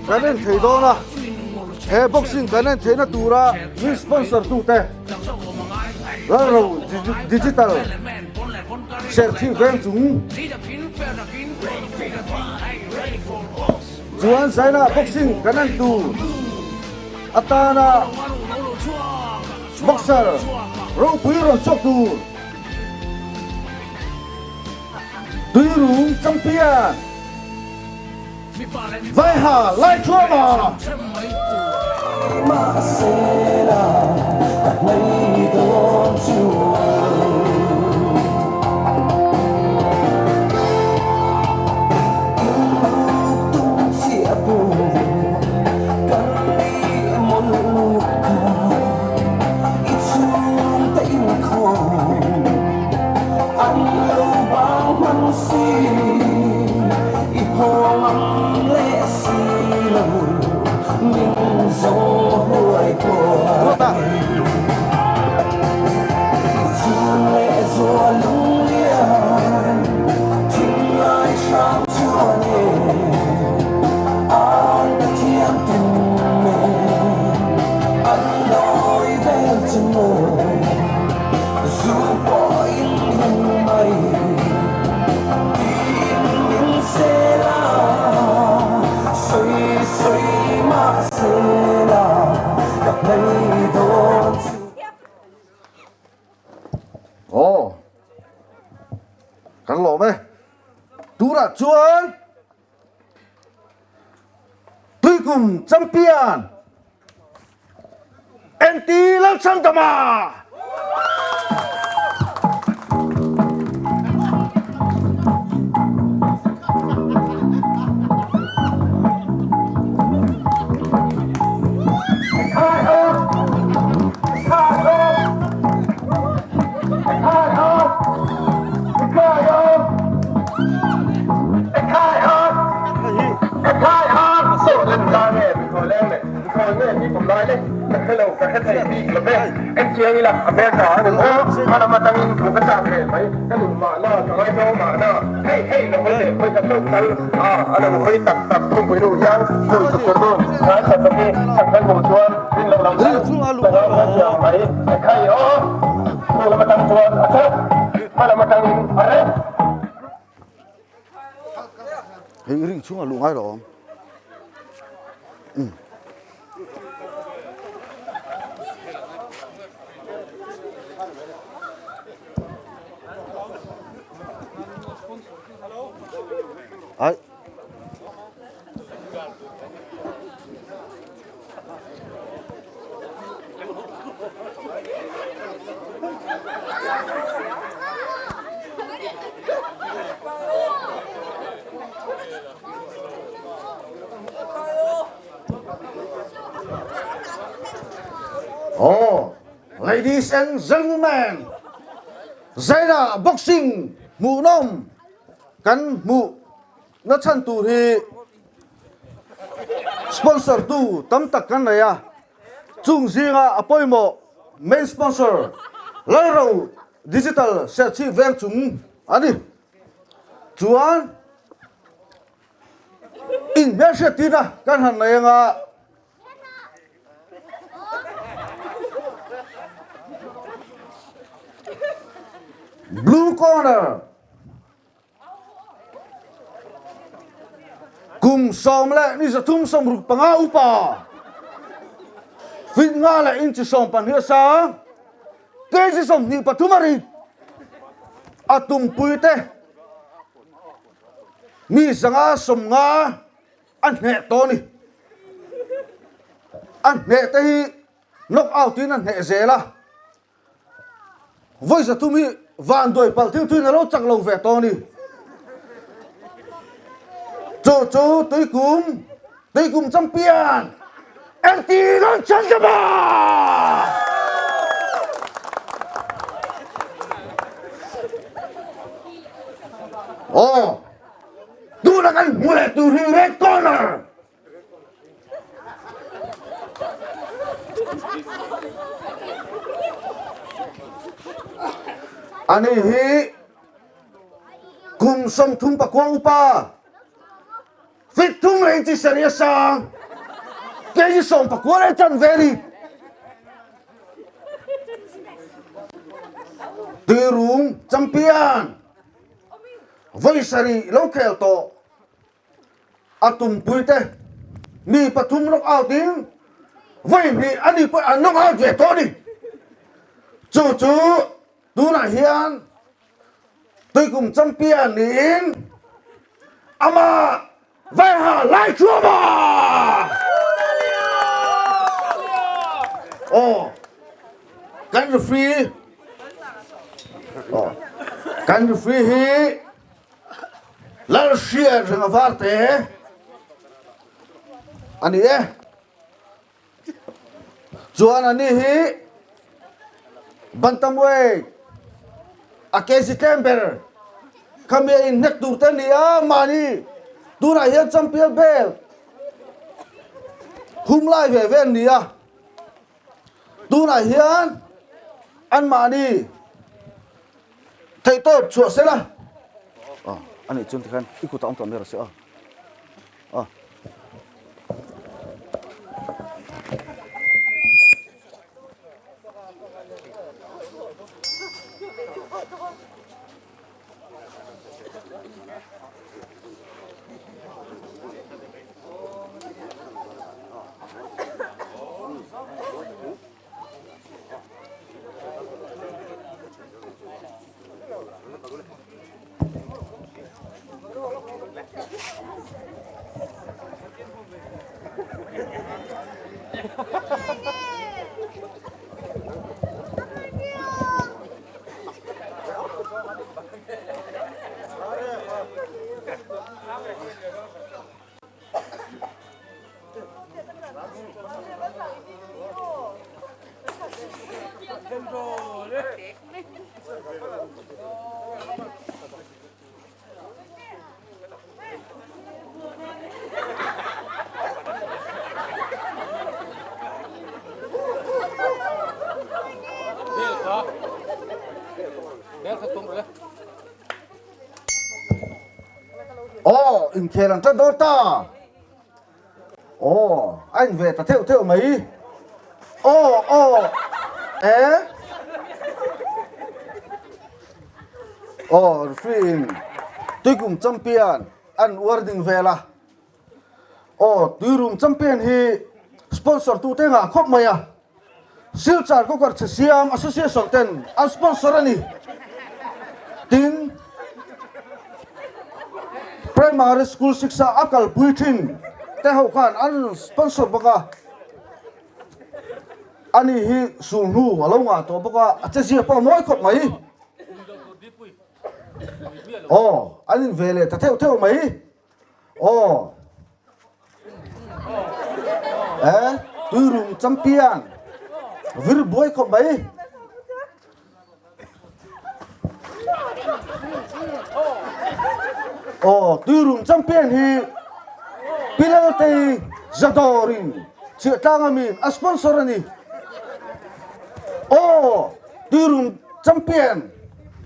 kan en thei dawn a, he boxing kan en theihna tura min sponsor tute Lalro Digital Serchhip veng chung chuan Zaina boxing kan en tur atana boxer ropui rawn chhuak tur Tuirung champion Vaiha Laithuama. Aw kan lawm e turah chuan Tuikum champion NT Lalchhandama! Hei ring chhungah luh ngai lo awm. Um. Ai. Oh, ladies and gentlemen, Zaina boxing hmuhnawm kan hmuh na chhan tur hi Sponsor tu tam tak kan nei a, chung zinga a pawimawh main sponsor Lalro Digital Serchhip veng chung a ni. Chuan inhmelhriat tina kan han nei anga Blue corner Kum 13 65 upa fit nga leh inchi 12 a sang, kg 23 a rit. A tumpui te mi 150 a hneh tawh a ni. A hneh te hi knock out in a hneh zel a. Vawi 300 hi vanduai palh thil thuin a lo chak lo ve tawh a ni. Chu chu tuikum, tuikum champion NT Lalchhandama! Aw, tuna kan hmu leh tur hi red corner! Ani hi kum 39 upa fit thum leh inchi sarih a sang. Kg 19 leh chanve a ni. Tuirum champion vawi sarih lo khel tawh a tumpui te mi pathum knock out in vawi hnih a ni pawh an knock out ve tawh a ni. Chu chu tunah hian tuikum champion niin amah Vaiha Laiṭhuama! Aw, kan referee aw, kan referee hi Lalhriat Renga Varte a ni e. Chuan ani hi bantamweight a kg tlem ber khami a inhnek tur te a ni a, mahni tunah hian champion belt hum lai ve ve an ni a, tunah hian anmahni theihtawp chhuah sela a nih chuan tikhan i kutah awm tawh mai rawh se aw. Aw. Aw, inkhel an tan dawn ta. Aw, a in ve ta theuh theuh mai. Aw, aw, e. Aw, referee in Tuikum champion an uar ding vel a. Aw, Tuirum champion hi sponsor tute ngah khawp mai a. Silchar Cooker chhe siam Association ten an sponsor a ni. Tin, Primary School Shiksha a kalpui thin te ho khan an sponsor bawk a. Ani hi sulhnu a lo ngah tawh bawk a, a chezia pawh a mawi khawp mai. Aw, an in ve leh ta theuh theuh mai. Aw. Eh, tuirum champion. Vir buai khawp mai. Aw, tuirum champion hi Pilaltei Zadorin Chhiahtlang amin a sponsor a ni. Aw, tuirum champion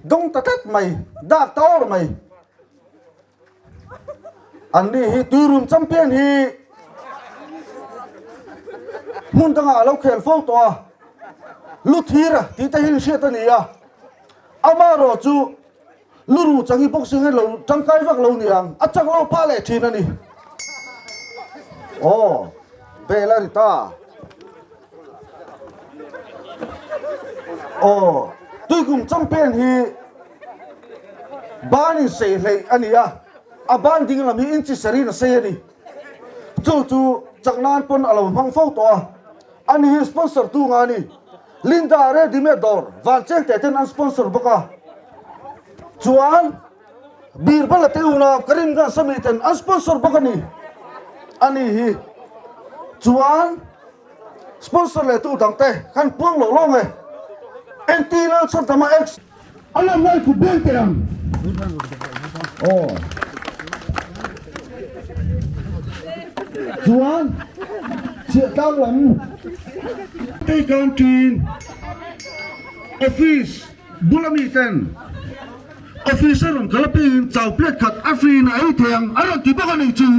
dawng ta tlat mai, dak ta awr mai. Anni hi tuirum champion hi hmun dangah a lo khel fo tawh a, Luthira tih te hi hriat a ni a, amaherawh chu Luru chang hi boxing hi lo tangkai vak lo ni ang, a chak lo phah leh thin a ni. Aw, bel a ri ta. Aw, tuikum champion hi Ban in sei hleih a ni a, a ban ding lam hi inchi sarin a sei a ni. Chu chu chak nan pawn a lo hmang fo tawh a, ani hi sponsor tu nga a ni. Linda Ready Made dawr van cheng teh ten an sponsor bawk a, chuan Birbal a te unau Karimganj a mi ten an sponsor bawk a ni. Ani hi chuan. Sponsor leh tu dang te kan puang lo lawng e. NT Lalchhandama X. A lam lai kut beng teh ang. Aw. Chuan chhiahtlang lam Tuikantin Office bula mi ten Officer rawn kal apiangin chau plate khat a free in a ei thei ang a rawn ti bawk a nih chu.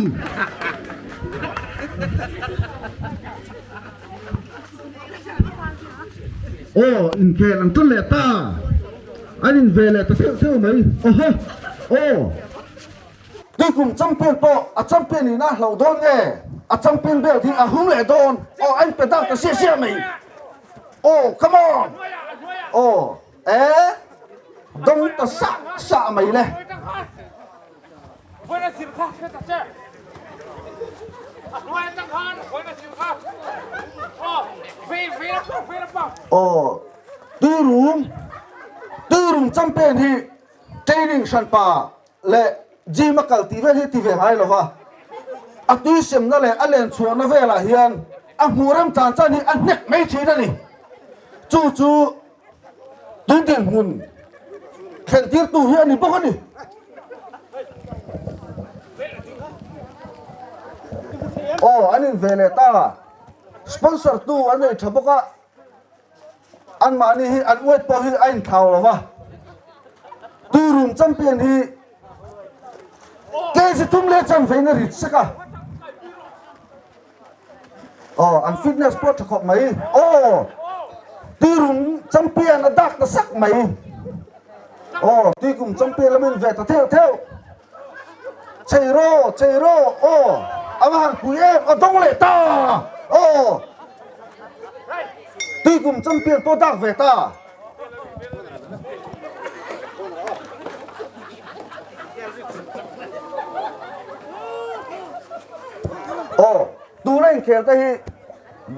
Aw, inkhel an ṭan leh ta. An in ve leh ta theuh theuh mai. Awhaw! Aw! Tuikum champion pawh a champion in a hlauh dawn nge? A champion belt hi a hum leh dawn. Aw, a inpe dak ta siah siah mai. Aw, come on! Aw, e, dawng ta sah sah mai le. Aw, tuirum, tuirum champion hi training hranpa leh gym a kal tih vel hi ti ve ngai lo va, a tui semna leh a len chhuahna velah hian a hmuh rem chan chan hi a hnek mai thin a ni. Chu chu tun dinhmun thlen tirtu hi a ni bawk a ni. Aw, an in ve leh ta. Sponsor tu an nei tha bawk a. Anmahni hi an weight pawh hi a inthlau lo va, Tuirum champion hi kg thum leh chanvein a rit sek a. Aw, an fitness pawh tha khawp mai. Aw, Tuirum champion a dak ta sak mai. Aw, Tuikum champion lamin ve ta theuh theuh. Chei rawh, chei rawh, aw, a va han pui em, a dawng leh ta, aw, tuikum champion pawh dak ve ta. Aw, tuna inkhel te hi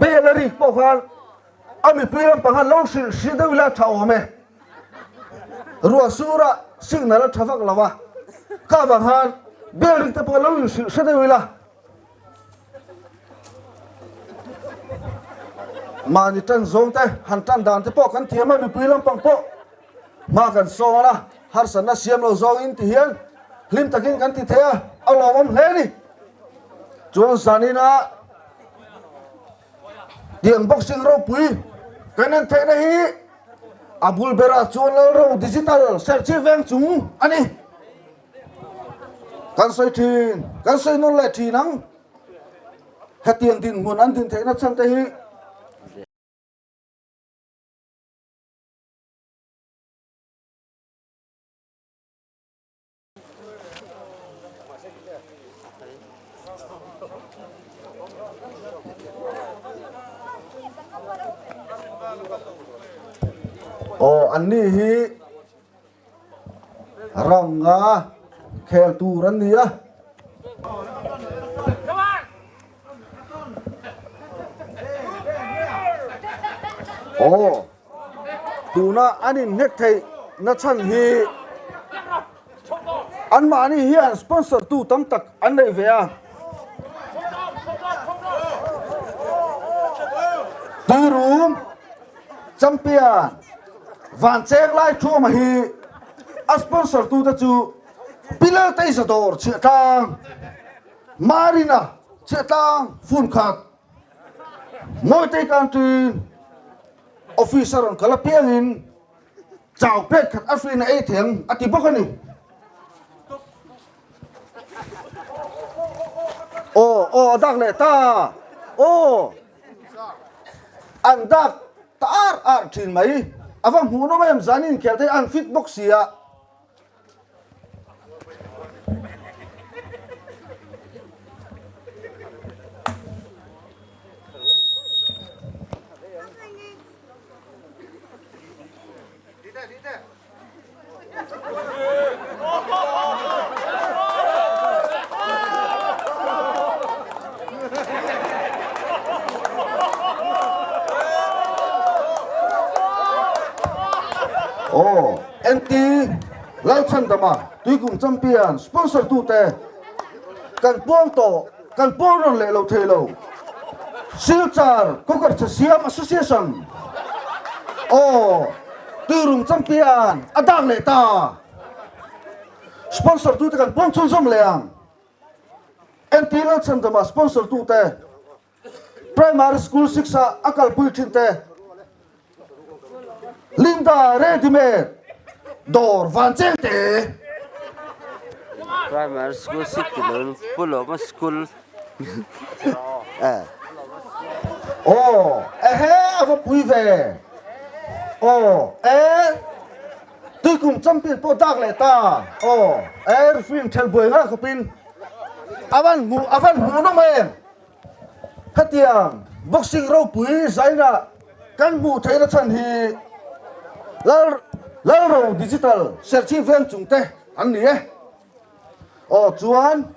bel a rik pawh khan a mipui lampang khan lo hrilh hrilh deuh ila tha awm e. Ruah sura signal a tha vak lo a, kha avang khan bell ring te pawh lo inhrilh hre deuh ila. Mahni tan zawng te han tan dan te pawh kan thiam a, mipui lampang pawh hma kan sawn a, harsatna siam lo zawngin ti hian hlim takin kan ti thei a, a lawmawm hle a ni. Chuan zanina Tiang boxing ropui kan en theihna hi a bul berah chuan Lalro Digital Serchhip veng chung a ni. Kan sawi thin, kan sawi nawn leh thin ang. Hetiang dinhmun an din theihna chhan te hi Aw an ni hi ranga khel tur an ni a. Aw tuna an inhnek theih na chhan hi anmahni hian sponsor tu tam tak an nei ve a. Tuirum champion Vancheng Laithuama hi a sponsor tu te chu Pilar Teisa dawr chhiahtlang Marina chhiahtlang fun khat Mawitei Country office a rawn kal apiangin chau plate khat a hruiin a ei thei ang a ti bawk a ni. Aw aw a dak leh ta aw an dak ta ar ar thin mai a va hmuh nawm em zan inkhel te an fit bawk sia. Aw, NT Lalchhandama Tuikum Champion sponsor tute kan puang tawh, kan puang rawn leh lo thei lo. Silchar Kawkarchhe Siam Association aw Tuirum Champion a dak leh ta. Sponsor tute kan puang chhunzawm leh ang. NT Lalchhandama sponsor tute. Primary School 6 a a kalpui thin te Linda Readymade dawr van cheng te. Primary School 6 ti lo in Pu Lawma School. Eh. Aw, ehe, a va pui ve. Aw, eh. Tuikum champion pawh dak leh ta. Aw, eh, referee in ṭhelh buai nghal khawpin a van hmuh, a van hmuh nawm em. Hetiang boxing ropui zaina kan hmuh theihna chhan hi Lal Lalro Digital Serchhip Veng chungte an ni e. Aw chuan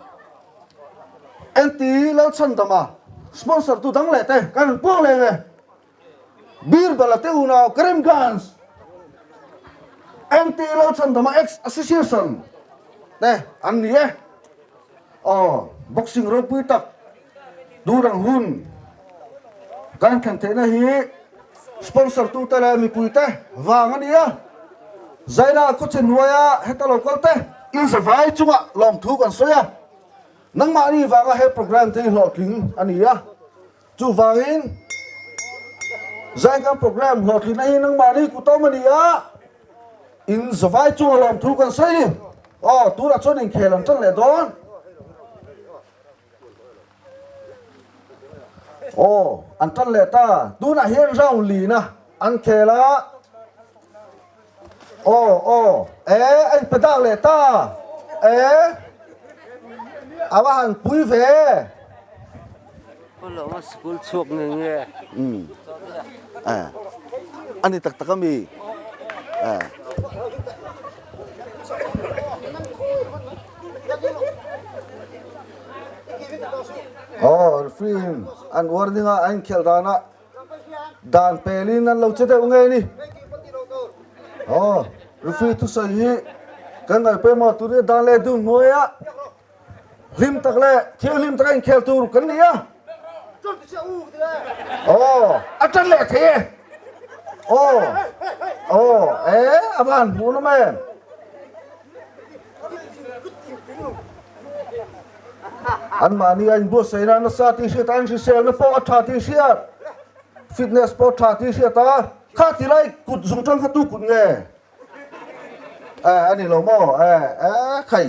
NT Lalchhandama sponsor tu dang leh te kan rawn puang leng e. Birbala te unau Karimganj NT Lalchhandama ex Association te an ni e. Aw boxing ropui tak durang hun kan thlen theihna hi sponsor tute leh mipuite vang a ni a. Zaina khawchhe hnuaia heta lo kal te inzavai chungah lawmthu kan sawi a. Nangmahni vanga he program te hi hlawhtling a ni a. Chuvangin Zaikang program hlawhtlinna hi nangmahni kutawm a ni a, in zavai chunga lawmthu kan sawi ni. Aw, tunah chuan inkhel an tan leh dawn. Aw, an tan leh ta. Tunah hian round lina an khel a. Aw, aw, e, a inpe dak leh ta. E, a va han pui ve. Khaw lawng a school chhuak nge nge. Umm e a ni tak tak ami e. Aw referee in an warning a a inkhelh danah Dan pelin an lo che deuh ngei ni. Aw, referee thusawi hi kan ngaih pawimawh tur hi dan leh dun hnuaia hlim tak leh thianghlim taka inkhel tur kan ni a. Aw, a tan leh thei e. Aw, aw, e, a van hmuh nawm em. Anmahni a inbuatsaih na nasa tih hriat a, an hriselna pawh a tha tih hriat, fitness pawh a tha tih hriat a, kha ti lai kut zung tang kha tu kut nge? Eh a ni lo maw? Eh eh khai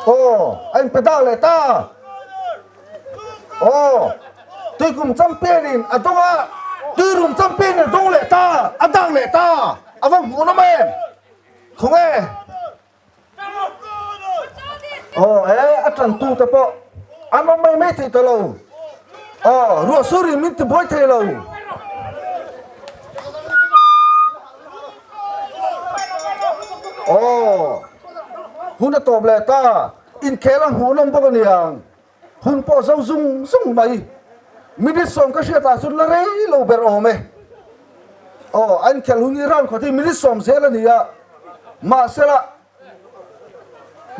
aw a inpe dak leh ta aw tuikum champion in a dawng a, tuirum champion in a dawng leh ta, a dak leh ta, a va hmuh nawm em? Khawnge? Aw e, a tantu te pawh an awm mai mai thei ta lo. Aw, ruah sur in min ti buai thei lo. Aw, hun a tawp leh ta. Inkhel a hmuh nawm bawk a niang. Hun pawh zo zung zung mai. Minute sawm ka hriat ah chuan la rei lo ber awm e. Aw, a inkhelh hun hi round khat hi minute sawm zel a ni a, mahsela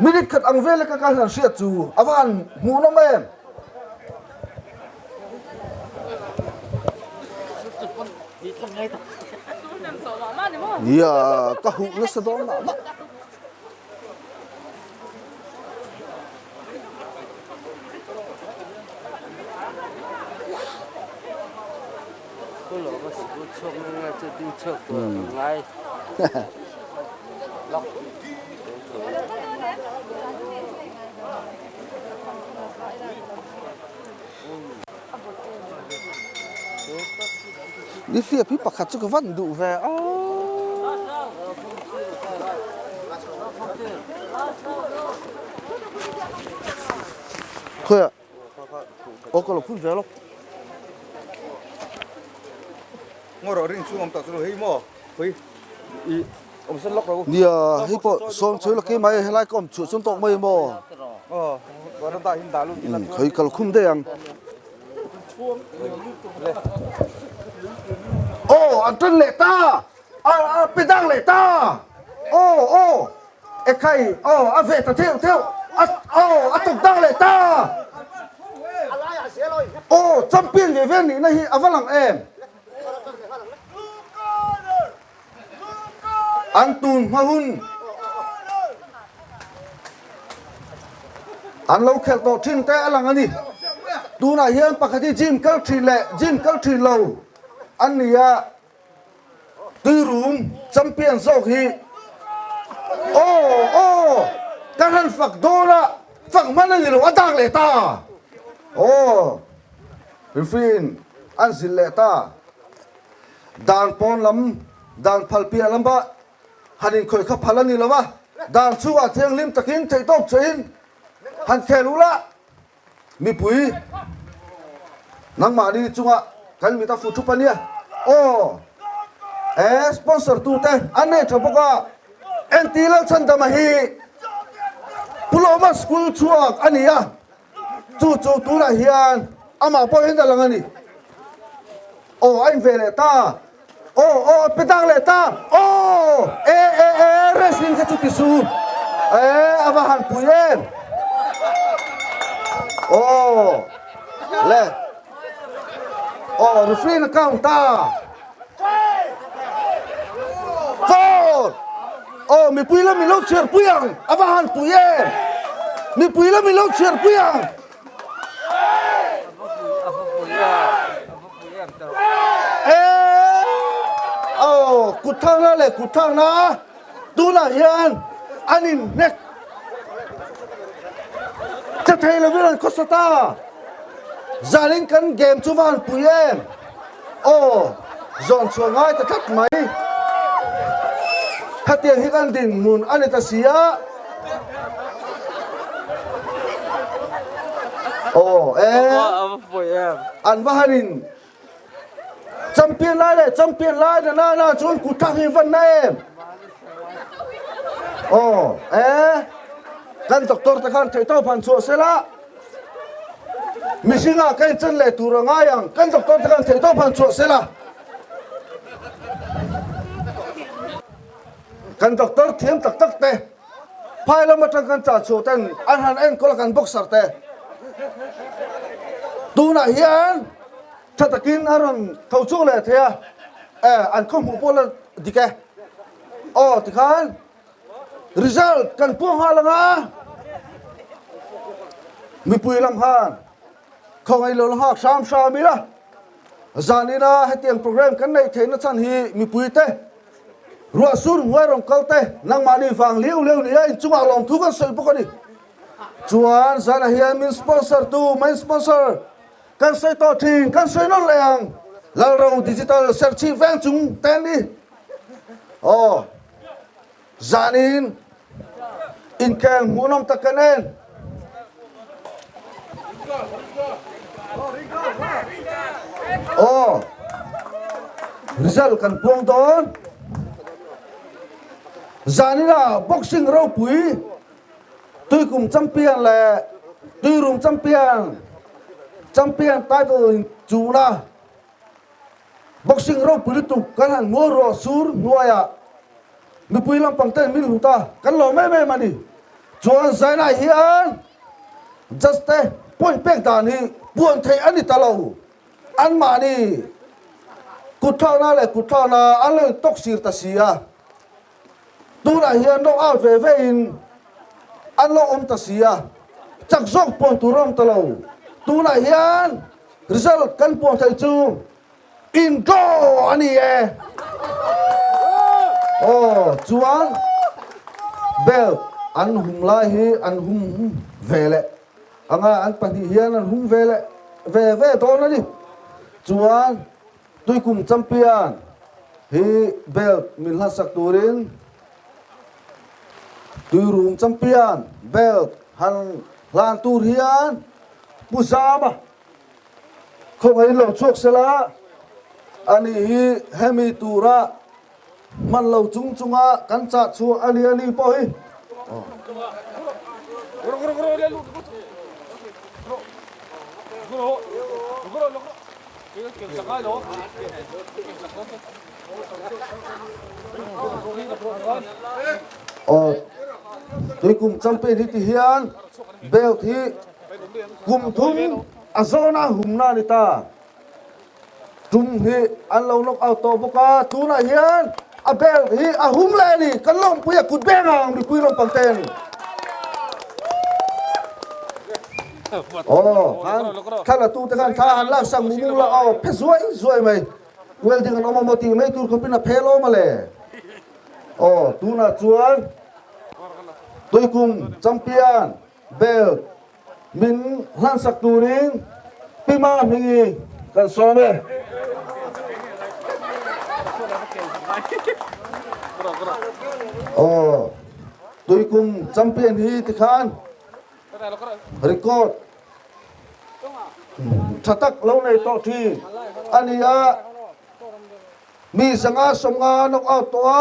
minute khat ang vel leka ka han hriat chu a va han hmuh nawm em. Nia, ka huh nasa dawn mah mah. Nihliap hi pakhat chu ka van duh ve a. Khawiah aw ka lo phun ve lawk. Ngaw rawh ring chhung awm tawh chu hei maw khawi i awm san lawk lo. Nia hei pawh sawm chhui lawk hi mai helai ka awm chhuah chuan tawk mai maw. Aw varanda hin dah lut ila chuan. Khawi ka lo khum daih ang. Aw an tan leh ta a a pe dang leh ta aw aw ekhai aw a ve ta theuh theuh a aw a tawp dang leh ta aw champion ve ve nihna hi a va lang em An tun hma hun an lo khelh tawh thin te a lang a ni. Tunah hian pakhat hi gym kal thin leh gym kal thin lo an ni a, tuirum champion zawk hi aw aw ka han fak dawn a, fak hman a ni lo a dak leh ta. Aw, referee in an zilh leh ta. Dan pawn lam, dan phal piah lama han inkhawih kha phal a ni lo a, dan chhungah thianghlim takin theihtawp chhuahin han khel u la, mipui nangmahni chunga kan mit a fu thup a nia. Aw, e sponsor tute an nei tha bawk a, NT Lalchhandama hi Pulawma School chhuak a ni a, Chu chu tunah hian amah pawh hian a lang a ni. Aw a in ve leh ta. Aw aw a pe dang leh ta. Aw e e e wrestling kha chu ti su. E a va han pui em. Aw le. Aw referee na count ta. Four. Aw mipui lam in lo chhiar pui ang a va han pui em mipui lam in lo chhiar pui ang. Aw kut thlakna leh kut thlakna tunah hian an in hnek che thei lovin an khawsa ta zanin kan game chu va han pui em. Aw, zawn chhuah ngai ta tlat mai. Khatiang hi kan dinhmun a ni ta si a. Aw, e, an va han in champion lai leh champion lai na na na chuan kut thlak hi van na em. Aw, e, kan doctor te khan theihtawp han chhuah sela. Mihringah ka inchan leh tur a ngai ang, kan doctor te khan theihtawp han chhuah sela. Kan doctor thiam tak tak te phai lam atang kan chah chhuah ten an han enkawl a kan boxer te tunah hian tha takin a rawn tho chhuak leh thei a, e an khaw hmuh pawh la dik e. Aw tikhan. Result kan puang nghal ang a, mipui lam khan khawngaih lo la nghak hram hram ila, zanina hetiang program kan neih theihna chhan hi mipui te ruah sur hnuai rawn kal te nangmahni vang liau liau nia inchungah lawmthu kan sawi bawk a ni. Chuan zanah hian min sponsor tu main sponsor kan sawi tawh thin kan sawi nawlh leh ang Lalro Digital Serchhip veng chung te an ni. Aw. Zanin inkhel hmuhnawm tak kan en. Aw, result kan puang dawn. Zanina boxing ropui tuikum champion leh tuirum champion champion title in chuna Boxing ropui lutuk kan han ngawi rawh sur hnuaiah mipui lampang ten min hlut a, kan lawm em em a ni. Chuan Zainah hian judge te point pek dan hi puan theih a ni ta lo. Anmahni kutthlakna leh kutthlakna an lo intawk sir ta si a, tunah hian knock out ve ve in an lo awm ta si a, chak zawk puan tur a awm ta lo. Tunah hian Result kan puang theih chu in draw a ni e. Aw chuan belt an hum lai hi an hum ve leh anga an pahnih hian an hum ve leh ve ve dawn a ni. Chuan Tuikum champion hi belt min hlansak turin Tuirum champion belt han hlan tur hian Pu Zama khawngaih lo chhuak sela, ani hi hemi tura hman lo chung chunga kan chah chhuah a ni a ni pawh hi. Aw, tuikum champion hi ti hian belt hi Kum thum a zawna humna a ni ta. Tum hi an lo knock out tawh bawk a, tunah hian a belt hi a hum leh a ni. Kan lawmpui a kut beng ang mipui lampang ten. Aw, khan thla la tute khan thla han lak sak mung mung la, aw phe zuai zuai mai. Welding an awm a maw tih mai tur khawpin a phe lawm a le. Aw, tunah chuan Tuikum champion belt. Min hlansak turin Pi Ma Hmingi kan sawm e. Aw, tuikum champion hi tikhan record tha tak lo nei tawh thin a ni a. Mi 500 50 knock out tawh a,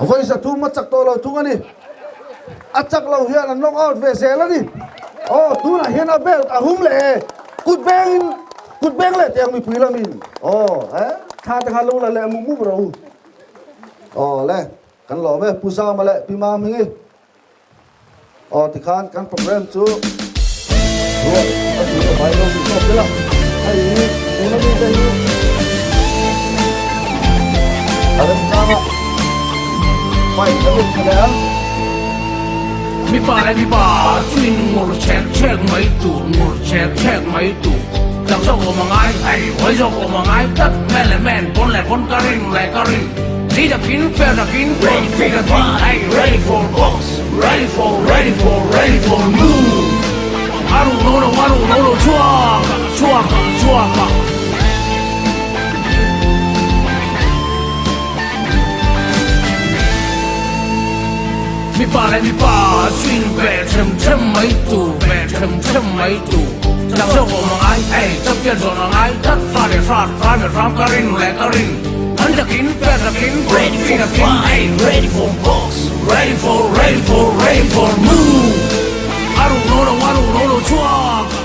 vawi 300 a chak tawh lo thung a ni. A chak lo hian a knock out ve zel a ni. Aw, tunah hian a belt a hum leh e, kut bengin, kut beng leh tiang mipui lamin. Aw, he thla te kha lo la leh mup mup rawh u. Aw le, kan lawm e, Pu Zama leh Pi Mamhingi. Aw tikhan kan program chu ruah a tui a vai lo tih tawp zel a, hei hi tuna mi te hi a remchang a fight kan in tha leh ang. Mipa leh mipa chu in ngur chhek chhek mai tur, ngur chhek chhek mai tur. Chak zawk awm a ngai, hei hawi zawk awm a ngai tlat, man leh man, pawn leh pawn, ka rin leh ka rin. Ni takin, fair takin, ready for fight, ready for box, ready for, ready for, ready for move. A ruh lo lo, a ruh lo lo, chhuak ah, chhuak ah, chhuak ah. Mipa leh mipa chu in ve them them mai tur, ve them them mai tur. Chak zawk awm a ngai, hei champion zawn a ngai tlat, fa leh hrat, ram leh ram ka rin leh ka rin. An takin, fair takin, ready for fight, ready for box, ready for, ready for, ready for move. A ruh lo lo, a ruh lo lo chhuak.